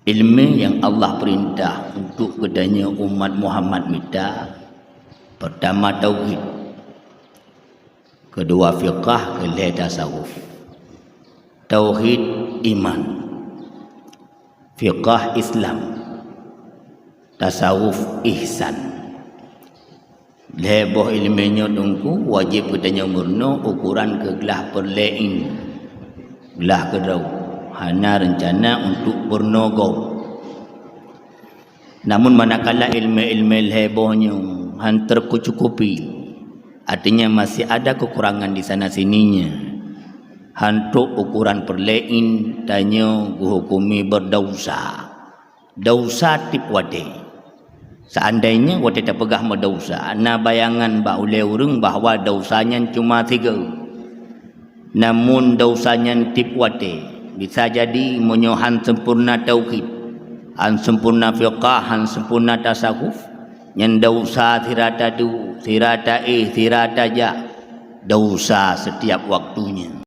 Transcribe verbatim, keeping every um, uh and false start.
Ilmu nyang Allah peurintah untuk geutanyoe umat Muhammad mita, peurtama tauhid, keudua fiqah, keulhèe tasawuf. Tauhid iman, fiqah Islam, tasawuf ihsan. Lhèe boh ileumèe nyoe teungku wajéb geutanyoe meurunoe ukoran keu glah peureulèe in, glah keudroe, hana reuncana untuk peurunoe gob. Namun manakala ileumèe-ileumèe lhèe boh nyoe han teucukupi, artinya masih ada kekurangan di sana sininya, han trok ukoran peureulèe in, tanyoe geuhukumi beudausa. Dausa tiep watèe. Seandainya watèe tapeugah meudausa, na bayangan bak ulèe ureuëng bahwa dausa nyan cuma tiga. Namun dausa nyan tiep watèe. Bisa jadi meunyoe han sempurna tauhid, han sempurna fiqah, han sempurna tasawuf, nyan dausa sira tadu, sira taéh, sira tajak, dausa setiap waktunya.